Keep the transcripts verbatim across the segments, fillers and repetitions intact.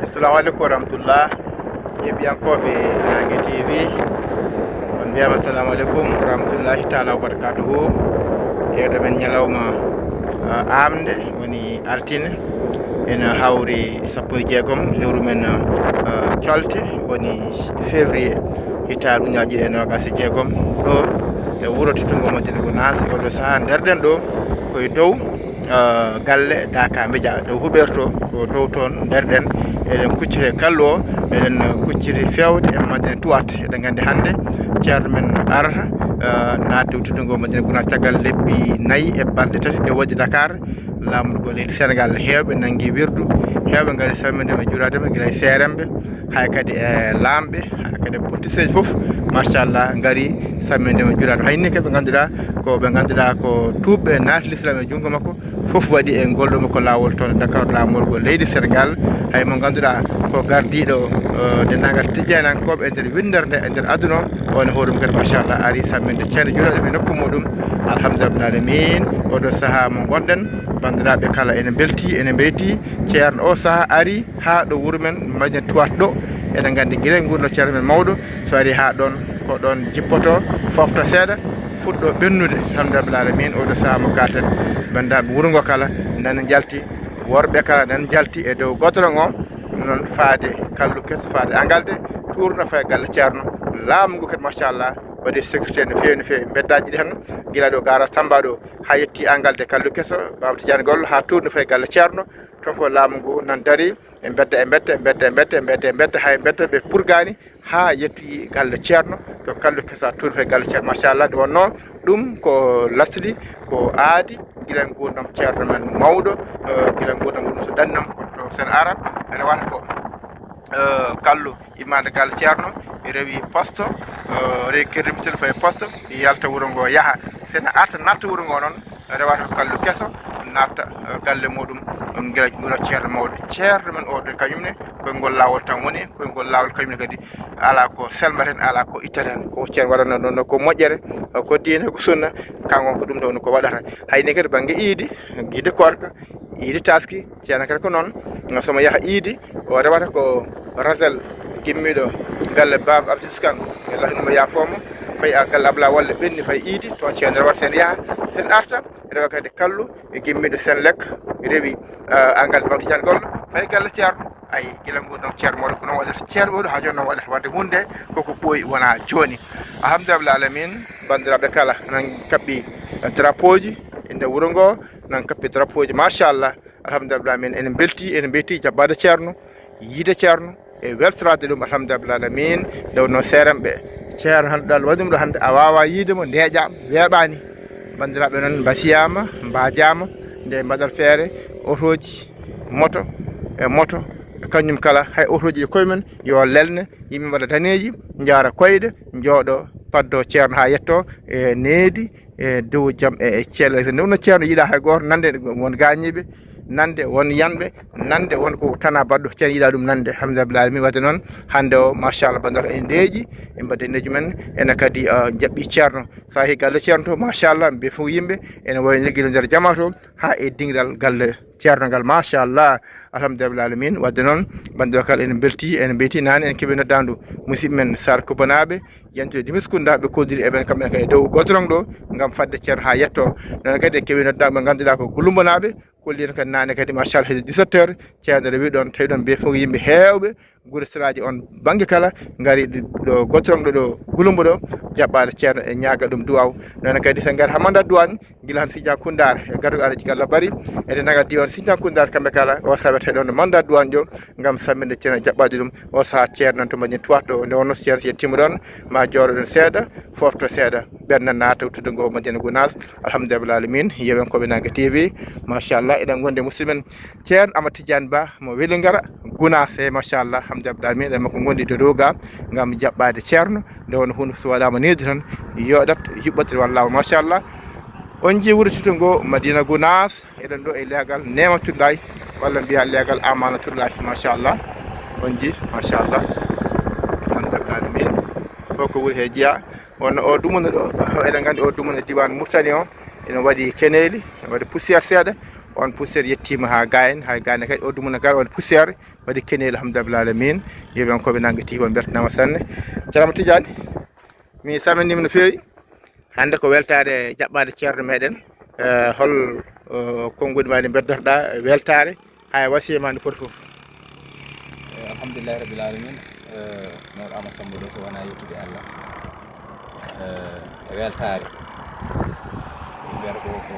Assalamu aleykum wa rahmatullah. Yeɓiyankooɓe Naange T V, on mbiyama assalamu aleykum wa rahmatullahi taala wa barakatuhu. Yeeɗo men ñalawma, uh, aamnde woni altine, ene hawri sappo e jeegom lewru men, uh, colte, woni février, hitaare ujunaaji ɗiɗi e noogas e jeegom, ɗo e wuro teddungo Madina Gunaas. E oɗo saha nderɗen ɗo koye dow, uh, galle Daka Media, dow huɓeere to, ko dow toon nderɗen. Eɗen kucciti e kallu o, eɗen kucciti feewde e Madina Tuwaat. Eɗen nganndi hannde ceerno men arata, uh, naatde teddungo Madina Gunaas caggal lebbi nayi e balɗe tati ɗe waɗi Dakar, laamorgo leydi Senegal. Heewɓe nanngi wirdu, heewɓe ngari salminde mo, juuraade mo, gila e seeremɓe, hay kadi e laamɓe, hay kadi e politicien fof, machallah, ngari salminde mo, juuraade mo. Hay ni kadi ɓe ngannduɗaa ko, ɓe ngannduɗaa ko tuubɓe, naati l'islam e junngo makko, fof waɗi e ngol ɗo makko laawol toon Dakar, laamorgo leydi Senegal. Hay mo ngannduɗaa ko gardiiɗo, uh, denndaangal tijjanankooɓe e nder winndere nde, e nder aduna o, on e hoore mum kadi, machallah, ari salminde ceerno, juuraade mo e nokku muɗum. Alhamdulillah alamin. Oɗo saha mo ngonɗen, banndiraaɓe kala ene mbelti, ene mbeyti. Ceerno o saha ari haa ɗo wuro men Madina Tuwaat ɗo. Eɗen nganndi gila e ngurno ceerno men mawɗo, so ari haa ɗoon, ko ɗoon jippoto, fofta seeɗa, fuɗɗo ɓennude. Alhamdulillah alamin. Oɗo saha mo kalten, banndiraaɓe wuro ngo kala nana njalti, worɓe kala nana njalti e dow goudron o. Noon faade kallu keso, faade Angalde, tuurna faye galle ceerno. Laamu ngu kadi, machallah, waɗi sécurité no feewi, no feewi. Mbeddaaji ɗi tan, gila ɗo garage Tamba ɗo, haa yetti Angalde kallu keso, Baaba Tidiane Gollo, haa tuurna faye galle ceerno. Toon fof laamu ngu nan dari, e mbedda, e mbedda, e mbedda, e mbedda, e mbedda, e mbedda, haa e mbedda ɓe purgaani, haa yettoyi galle ceerno, to kallu keso haa tuurna faye galle ceerno. Machallah, nde wonnoo ɗum ko lasli, ko aadi, gila nguurndam ceerno men mawɗo, eh, gila nguurndam muɗum so ɗannam, ko to sen ara, rewata ko, eh, kallu immaade galle ceerno, rewi poste, eh, rewi Kër Moussa faye poste, yalta wuro ngo yaha. Sen arta natta wuro ngo noon, rewata ko kallu keso, natta, eh, galle muɗum, ɗum gila ngurno ceerno mawɗo. Ceerno men o de kañum ne, koye ngol laawol tan woni, koye ngol laawol kañum ne kadi alaa ko selmata heen, alaa ko ittata heen. Ko ceerno waɗatnoo ɗum ɗo ko moƴƴere, ko diine, ko sunna, kanko ko ɗum ɗo woni ko waɗata. Hay ni kadi bannge iidi, iidi koorka, iidi taski, ceerno kadi ko noon. So mo yaha iidi, o rewata ko Rasel gimmiiɗo galle Baaba Abdou Kan, e lahin mo yaafoo mo, fayi a galle Abla Walle ɓenni fayi iidi, toon ceerno rewata sen yaha, sen arta, rewa kadi kallu e gimmiiɗo Senelec, rewi, eh, Angalde Baaba Tidiane Gollo, fayi galle ceerno. Ayi, gila nguurndam ceerno mawɗo ko noon waɗata, ceerno oɗo haa jooni noon waɗata, wadde huunde koko ɓooyi wona jooni. Alhamdulillah alamin, banndiraaɓe kala nan kaɓɓi, eh, drapeau ji e nder wuro ngo, nan kaɓɓi drapeau ji, machallah. Alhamdulillah alamin, ene mbelti, ene mbelti jaɓɓaade ceerno, yiide ceerno e weltoraade ɗum. Alhamdulillah alamin, nde wonnoo seeremɓe, ceerno hannde ɗo Allah waɗi ɗum ɗo hannde, a waawaa yiide mo, ndeeƴa, weeɓaani. Banndiraaɓe noon mbasiyaama, mbaajaama, nde mbaɗat feere, otooji, moto e moto, kañum kala, hay otooji ɗi koye men yo lelne, yimɓe mbaɗa daneeji, njaara koyɗe, njooɗo, paddo ceerno haa yetto e needi, e dow jam e, e ceele. Nde wonnoo ceerno yiɗa hay gooto nande won gaañiiɓe, nande won yanɓe, nande won ko tana baɗɗo, ceerno yiɗa ɗum nande. Alhamdulillah alamin, wadde noon hannde o, machallah, banndiraaɓe ene ndeeƴi, e mbaɗa daneeji men, ene kadi, ah, jaɓɓi ceerno. So a yehii galle ceerno to, machallah, mbiye fof yimɓe ene wayi no gila nder jama to, haa e dingiral galle ceerno ngal, machallah. Alhamdulillah alamin, wadde noon banndiraaɓe kala ene mbelti, ene mbeyti. Naane en keɓi noddaandu musidɓe men Sar Kubanaaɓe, yentude Dimis Kunda, ɓe kolliri e men kamɓe kadi e dow goudron ɗo ngam fadde ceerno haa yetto. Noon kadi en keɓi noddaandu ɓe ngannduɗaa ko Gulumbanaaɓe, kolliri en kadi naane kadi, machallah, hedde dix-sept heures, ceerno rewi ɗoon, tawi ɗoon mbiye fof yimɓe heewɓe gure seraaji on bannge kala ngari ɗo goudron ɗo, ɗo Gulumbo ɗo, jaɓɓaade ceerno e ñaaga ɗum duwaaw. Noon kadi so ngari haa Manda Duwaañ, gila han Siña Kundaar e garɗo Alaji Galla Bari, eɗen naga diwan Siña Kundaar kamɓe kala, o sawete ɗoon ɗo Manda Duwaañ ɗo, ngam samminde ceerno jaɓɓaade ɗum. O saha ceerno nan to Madina Tuwaat ɗo, nde wonnoo ceerno so yettiima ɗoon, ma jooɗo ɗoon seeɗa, fofto seeɗa, ɓenna naata wuttude ngo Madina Gunaas. Alhamdulillah alamin, yeewen ko ɓe Naange T V, machallah, eɗen ngondi e musidɗo men ceerno Amadou Tidiane Ba mo Welingara Gunaas, e machallah, alhamdulillah alamin, eɗen makko ngondi ɗo dow ga ngam jaɓɓaade ceerno, nde wonnoo huunde so waɗaama needi tan, yooɗat, yuɓɓat, wallaahu, machallah. On njii wuro tedduɗo ngo Madina Gunaas, eɗen ɗo e leegal Neematullaay, walla mbiya leegal Amaanatullaay, machallah. On njii, machallah. Alhamdulillah alamin. Fof ko wuro he jeyaa. Wonno o dumunna ɗo, eɗen nganndi o dumunna diiwaan Murtani o, ene waɗi keneeli, ene waɗi poussière seeɗa. On poussière yettiima haa gaayen, haa gaayen kadi o dumuna gar on poussière waɗi keneel, alhamdulillah alamin. Yeɓen ko ɓe nangi tiiba, beltanama sanne. Ceerno Tidiane, mi salminiima no feewi. Hannde ko weltaare jaɓɓaade ceerno meɗen. Eh, hol, eh, konguɗi ma ɗi beddotoɗa weltaare, haya wasiya ma ndi foti fof? Eh, alhamdulillahi rabbil alamin. Eh, mawɗo Ama Samba ɗo, so wona yettude Allah. Eh, e weltaare. Mbiyata ko, ko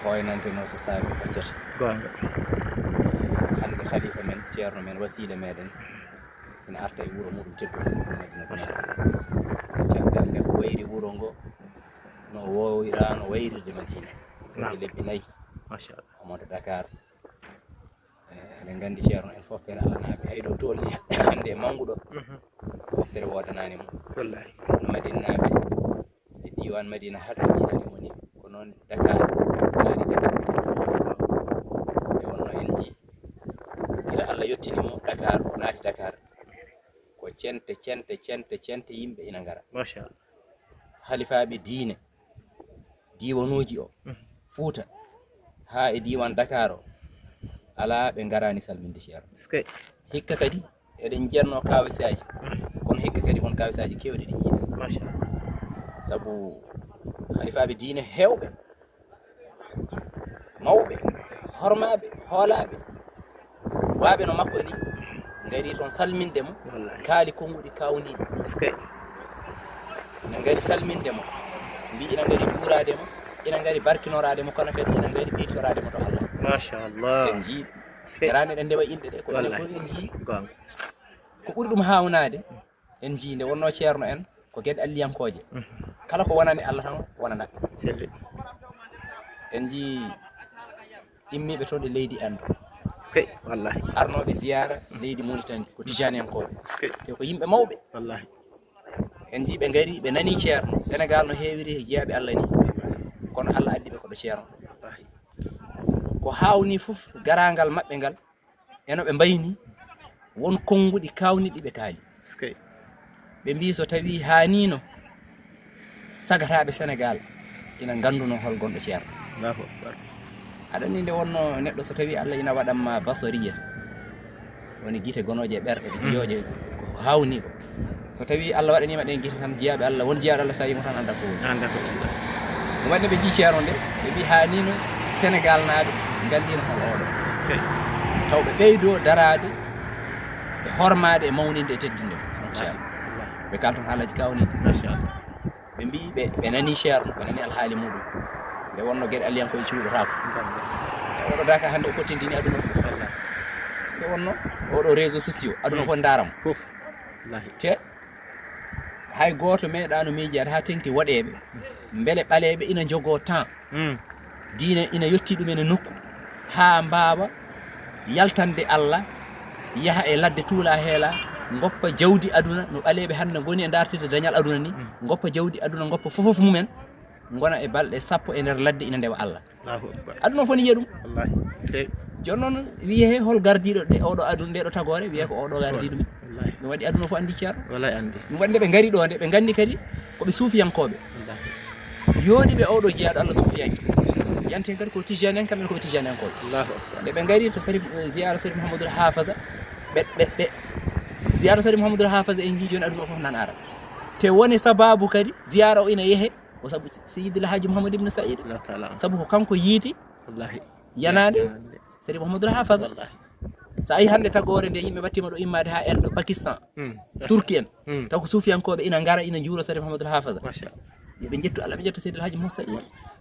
hoynante no so saabi hoccata. Goonga. Eh, hannde khalifa men, ceerno men, wasiila meɗen, ina arta e wuro muɗum tedduɗo, Madina Gunaas. Caggal nde o wayri wuro ngo, no wowirano wayrirde Madina. Naam. Lebbi nayi. Machallah. Omo to Dakar. Eh, eɗen nganndi ceerno en fof kene alanaaɓe, hay ɗo tolni hannde e mannguɗo. Mhm. Moftere woodanaani mo. Wallahi. No Madinnaaɓe e diiwaan Madina haɗo jiiɗani mo ni, ko noon Dakar, maari Dakar. Nde wonno en njii, gila Allah yottini mo Dakar, o naati Dakar, ko cente, cente, cente, cente yimɓe ina ngara. Machallah. Halifaaɓe diine, diiwanuuji o, mhm, Fuuta, haa e diiwaan Dakar o, alaa ɓe ngaraani salminde ceerno. Hikka kadi, eɗen njiyatno kawisaaji, mhm, kono hikka kadi won kawisaaji keewɗi ɗi njiiɗen. Machallah. Sabu halifaaɓe diine heewɓe, mawɓe, hormaaɓe, hoolaaɓe, waaɓe no makko ni, ngari toon salminde mo. Wallahi. Kaali konnguɗi kawniiɗi. Eskey. Ina ngari salminde mo. Mbi ina ngari juuraade mo, ina ngari barkinoraade mo, kono kadi ina ngari ɓeytoraade mo to Allah. Machallah. En njii. Eskey. Garaani eɗen ndewa inɗe ɗe, ko enen fof en njii. Goonga. Ko ɓuri ɗum haawnaade, en njii nde wonno ceerno en, ko geɗe alliyankooje. Mhm. Kala ko wonani Allah tan wonana ɓe. Selli. En njii immiiɓe toon e leydi Endo. Eskey, wallahi. Arnooɓe ziyaara leydi Mauritanie, ko Tijaniyankooɓe. Eskey. Te ko yimɓe mawɓe. Wallahi. En njii ɓe ngari, ɓe nani ceerno. Senegal no heewiri e jiyaaɓe Allah ni. Wallahi. Kono Allah addi ɓe ko ɗo ceerno. Wallahi. Ko haawni fof garaangal maɓɓe ngal, e no ɓe mbayni, won konnguɗi kawniɗi ɓe kaali. Eskey. Ɓe mbii so tawii haaniino, sagataaɓe Senegal ina ngannduno hol gonɗo ceerno. Allahu akbar. Aɗa anndi nde wonno neɗɗo so tawii Allah ina waɗan ma basariya, woni gite gonooje e ɓerɗe, ɗe, mhm, jooƴe ko haawniiɗo. So tawii Allah waɗaniima ɗeen gite tan, jiyaaɓe Allah, won jiyaaɗo Allah, so a yii mo tan, annda ko woni. Annda ko woni. Ɗum waɗi nde ɓe njii ceerno nde, ɓe mbii haaniino Senegal naaɓe nganndiino hol oɗo. Eskey. Taw ɓe ɓeydoo daraade e hormaade e mawninde e teddinde mo. Machallah. Ɓe kaalton haalaaji kawniiɗi. Machallah. Ɓe mbii ɓe, ɓe nanii ceerno, ɓe nanii alhaali muɗum. Nde wonno geɗe alliyankooje cuuɗotaako. Goonga. E oɗo daka hannde o fottindini aduna o fof. Wallahi. Nde wonno oɗo réseaux sociaux, aduna, mm, fof ndaara mo. Fof. Wallahi. Te hay gooto meeɗaano miijaade haa teŋti woɗeeɓe, mbele ɓaleeɓe ina njogoo temps. Mm. Diine ina yotti ɗumen e nokku haa mbaawa yaltande Allah, yaha e ladde tuula heela, ngoppa jawdi aduna no ɓaleeɓe hannde ngoni e dartirde dañal aduna ni, mm, ngoppa jawdi aduna, ngoppa fofof mumen, ngona e balɗe sappo e nder ladde ina ndewa Allah. Allahu akbar. Aduna o fof ne yiya ɗum. Wallahi. Te jooni noon, wiyee hol gardiiɗo ɗe, oɗo aduna, nde ɗo tagoore, wiyee ko oɗo gardiiɗo men. Wallahi. Ɗum waɗi aduna o fof anndi ceerno. Wallahi anndi. Ɗum waɗi nde ɓe ngari ɗo nde, ɓe nganndi kadi ko ɓe suufiyankooɓe. Wallahi. Yooɗi ɓe oɗo jiyaaɗo Allah suufiyanke. Yanti en kadi ko Tijani en, kamɓe ko ɓe Tijaniyankooɓe. Allahu akbar. Nde ɓe ngari to Sarif, eh, ziyaara Sarif Mouhamadoul Hafaza, ɓe, ɓe, ɓe ziyaara Sarif Mouhamadoul Hafaza en njii jooni aduna o fof nan ara. Te woni sababu kadi ziyaara o ina yehe, ko sabu Seydi El Hadji Mouhamadou Ibn Saïd. Allahu taala anhu. Sabu ko kanko yiiti, wallahi, yanaande, yanaande Seydi Mouhamadou Hafaza. Wallahi. So a yii hannde tagoore nde yimɓe mbattiima ɗo immaade haa Inde, Pakistan, mm, Turki en, mm, taw ko suufiyankooɓe ina ngara, ina njuura Seydi Mouhamadou Hafaza. Machallah. Yo ɓe njettu Allah, ɓe njetta Seydi El Hadji Moussa Saïd.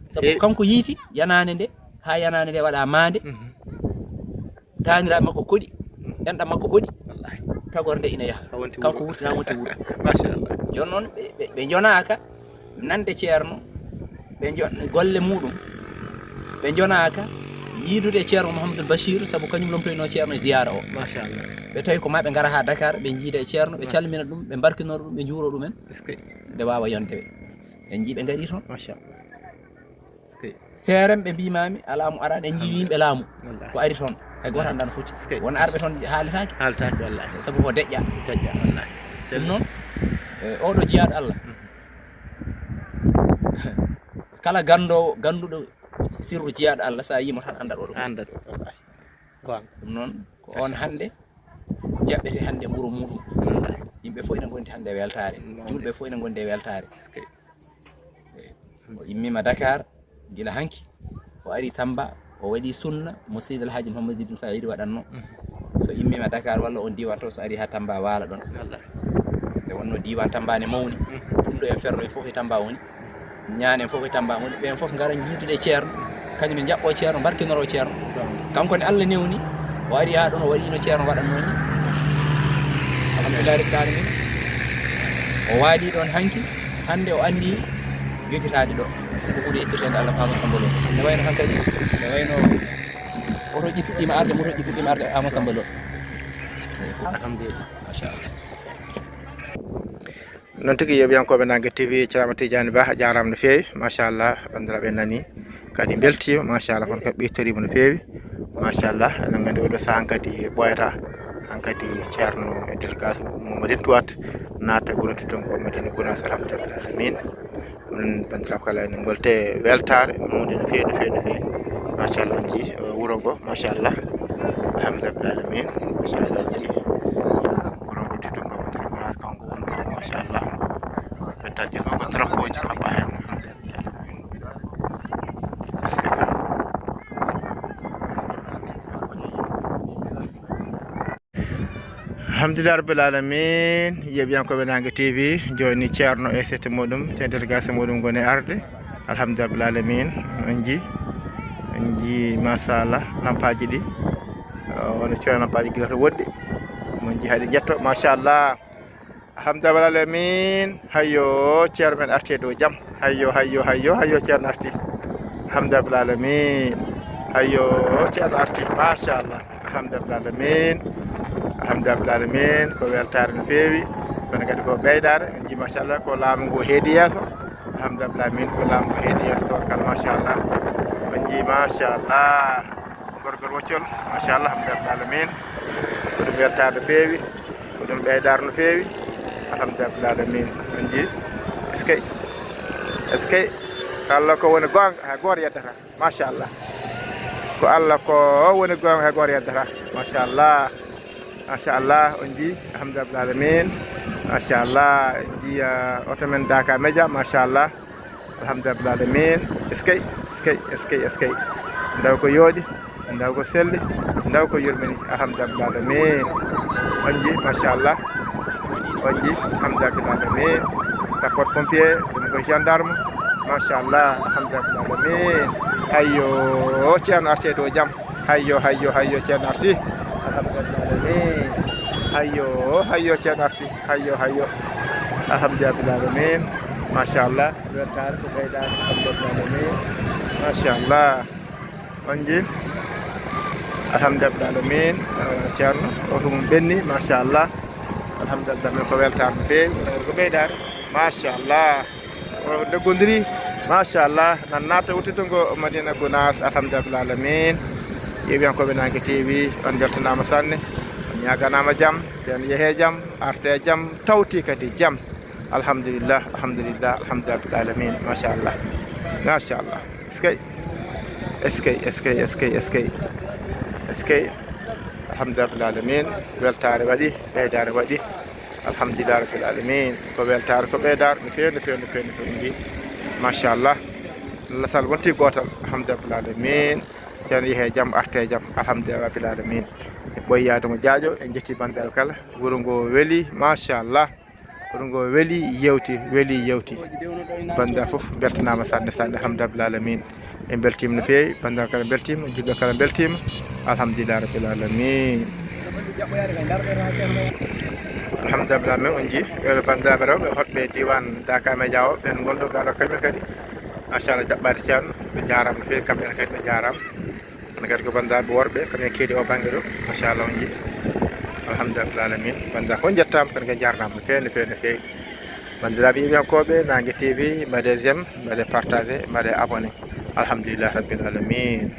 Sabu, eh, kanko yiiti yanaande nde, haa yanaande nde waɗa maande. Mhm. Taaniraaɓe makko koɗi, enɗam makko hoɗi. Wallahi. Tagorde nde ina yaha. Haa wonti wuro. Kanko wurti haa wonti wuro. Machallah. Jooni noon, ɓe, ɓe, ɓe njonaaka nande ceerno, ɓe njo-, golle muɗum, ɓe njonaaka yiidude e ceerno Mouhamadoul Bachir, sabu kañum lomtoyno ceerno e ziyaara o. Machallah. Ɓe tawi ko ma ɓe ngara haa Dakar, ɓe njiida e ceerno, ɓe, machallah, calmina ɗum, ɓe mbarkinora ɗum, ɓe njuuro ɗumen. Eskey. Nde waawa yonde ɓe. En njii ɓe ngarii toon. Machallah. Eskey. Seerem ɓe mbiimaami, alaa mo araani, en njii yimɓe laamu. Wallahi. Ko ari toon, hay gooto anndaa no foti. Eskey. Won arɓe toon haaletaake. Haaletaake, wallahi. Sabu ko deƴƴa. Deƴƴa, wallahi. Ɗum noon, eh, oɗo jiyaaɗo Allah. Mhm. Kala ganndoowo, gannduɗo Sirru jiyaaɗo Allah, so a yii mo tan, anndat oɗo. Anndat oɗo, wallahi. Goonga. Ɗum noon, ko on hannde jaɓɓete hannde nguro muuɗum. Wallahi. Yimɓe fof ina ngondi hannde e weltaare. Wallahi. Juulɓe fof ina ngondi e weltaare. Eskey. O immiima Dakar gila hanki, o ari Tamba, o waɗi sunna mo Seydi El Hadji Mouhamadou Ibn Saïd waɗatno. So immiima Dakar walla on diiwaan to, so ari haa Tamba waala ɗon. Wallahi. Nde wonno diiwaan Tamba ne mawni, Pullo en, Ferlo en fof e Tamba woni, Ñaan en fof e Tamba woni, ɓeen fof ngara njiidude ceerno, kañum en njaɓɓo ceerno, mbarkinoro ceerno. Kanko ne Allah newni, o ari haa ɗon, o waɗino ceerno waɗatno ni. Alhamdulillahi rabbil alamin. O waali ɗon hanki, hannde o anni yejjitaade ɗo. Ko ɓuri yettirteede Allah ko Amadou Samba Lo. Ne wayno hankadi, ne wayno oto ƴi puɗɗiima arde, moto ƴi puɗɗiima arde Amadou Samba Lo. Alhamdulillah. Machallah. Noon tigi, yeeɓiyankooɓe Naange T V, Ceerno Tidiane Ba, jaaraama no feewi, machallah, banndiraaɓe nani kadi mbeltiima, machallah, kono kadi ɓeytoriima no feewi, machallah, eɗen nganndi oɗo sahaa hankadi ɓooyata, hankadi ceerno e délégation mum Madina Tuwaat, naata wuro tedduɗo ngo Madina Gunaas, alhamdulillahi rabbil alamin. Onon banndiraaɓe kala ene ngolte weltaare mawnde no feewi, no feewi, no feewi, machallah, on njii, eh, wuro ngo, machallah, alhamdulillahi rabbil alamin, machallah, on njii. Wuro ngo tedduɗo ngo Madina Gunaas, kanko woni ɗo, machallah. Pettaaji fof ko drapeau ji kamɓe heen. Alhamdulillah rabbil alamin, yeeɓiyankooɓe Naange T V, jooni ceerno e sette muɗum, ceerno délégation muɗum ngoni arde. Alhamdulillah rabbil alamin, on njii, on njii, machallah, lampaaji ɗi. Eh, woni ceerno lampaaji gila to woɗɗi. Mon njii haɗi njetto, machallah. Alhamdulillah alamin. Hayyo, ceerno men arti e dow jam. Hayyo, hayyo, hayyo, hayyo, ceerno arti. Alhamdulillah alamin. Hayyo, ceerno arti. Machallah. Alhamdulillah alamin. Alhamdulillah alamin. Ko weltaare no feewi. Kono kadi ko ɓeydaare. On njii, machallah, ko laamu ngu heedi yeeso. Alhamdulillah alamin. Ko laamu ngu heedi yeeso. Tabarkalla, machallah. On njii, machallah. Gorgol woccol, machallah, alhamdulillah alamin. Ko ɗum weltaare no feewi, ko ɗum ɓeydaare no feewi, alhamdulillah alamin. On njii, eskey, eskey, ko Allah ko woni goonga, hay gooto yeddata, machallah. Ko Allah ko woni goonga, hay gooto yeddata, machallah. Machallah, on njii, alhamdulillah alamin. Machallah, en njii, ah, oto men Daaka Média, machallah. Alhamdulillah alamin. Eskey, eskey, eskey, eskey. Ndaw ko yooɗi, ndaw ko selli, ndaw ko yurmini. Alhamdulillah alamin. On njii, machallah. On njii, alhamdulillah alamin. Sapeur pompier, ɗum ko gendarme. Machallah, alhamdulillah alamin. Hayyo, ceerno arti e dow jam. Hayyo, hayyo, hayyo, ceerno arti. Alhamdulillah alamin. Hayyo, hayyo, ceerno arti. Hayyo, hayyo. Alhamdulillah alamin. Machallah. Weltaare ko ɓeydaare, alhamdulillah alamin. Machallah. On njii? Alhamdulillah alamin. Eh, ceerno, oto mum ɓenni, machallah. Alhamdulillah alamin, ko weltaare no feewi, ko ɓeydaare. Machallah. O ndeggondiri, machallah, nan naata wuttude ngo Madina Gunaas, alhamdulillah alamin. Yeeɓiyankooɓe Naange T V, on mbeltanaama sanne, on ñaaganaama jam, teen yehee jam, artee jam, tawti kadi jam. Alhamdulillah, alhamdulillah, alhamdulillah alamin, machallah, machallah. Eskey, eskey, eskey, eskey, eskey, eskey. Alhamdulillah alamin, weltaare waɗi, ɓeydaare waɗi. Alhamdulillah rabbil alamin. Ko weltaare, ko ɓeydaare, no feewi, no feewi, no feewi, no feewi, njii. Machallah. Lasal wonti gootal. Alhamdulillah alamin. Ceerno yehee jam, artee jam. Alhamdulillah rabbil alamin. E ɓooyaade mo jaaƴo, en njetti banndiraaɓe kala. Wuro ngo weli, machallah. Wuro ngo weli, yewti, weli, yewti. Banndiraaɓe fof mbeltanaama sanne, sanne. Alhamdulillah alamin. En mbeltiima no feewi, banndiraaɓe kala mbeltiima, juulɓe kala mbeltiima. Alhamdulillah rabbil alamin. Alhamdulillah, men on njii, ɓeɗo banndiraaɓe rewɓe hoɗɓe diiwaan Daaka Média o, ɓen ngonɗo gaɗo kamɓe kadi. Machallah, jaɓɓaade ceerno, ɓe njaaraama no feewi, kamɓe kadi ɓe njaaraama. Ɓe kadi ko banndiraaɓe worɓe, kamɓe keedi o bannge ɗo. Machallah, on njii. Alhamdulillah alamin. Banndiraaɓe fof njettaama, kono kadi njaarnaama no feewi, no feewi, no feewi. Banndiraaɓe yeeɓiyankooɓe Naange T V, mbaɗee j'aime, mbaɗee partagé, mbaɗee abonné. Alhamdulillah rabbil alamin.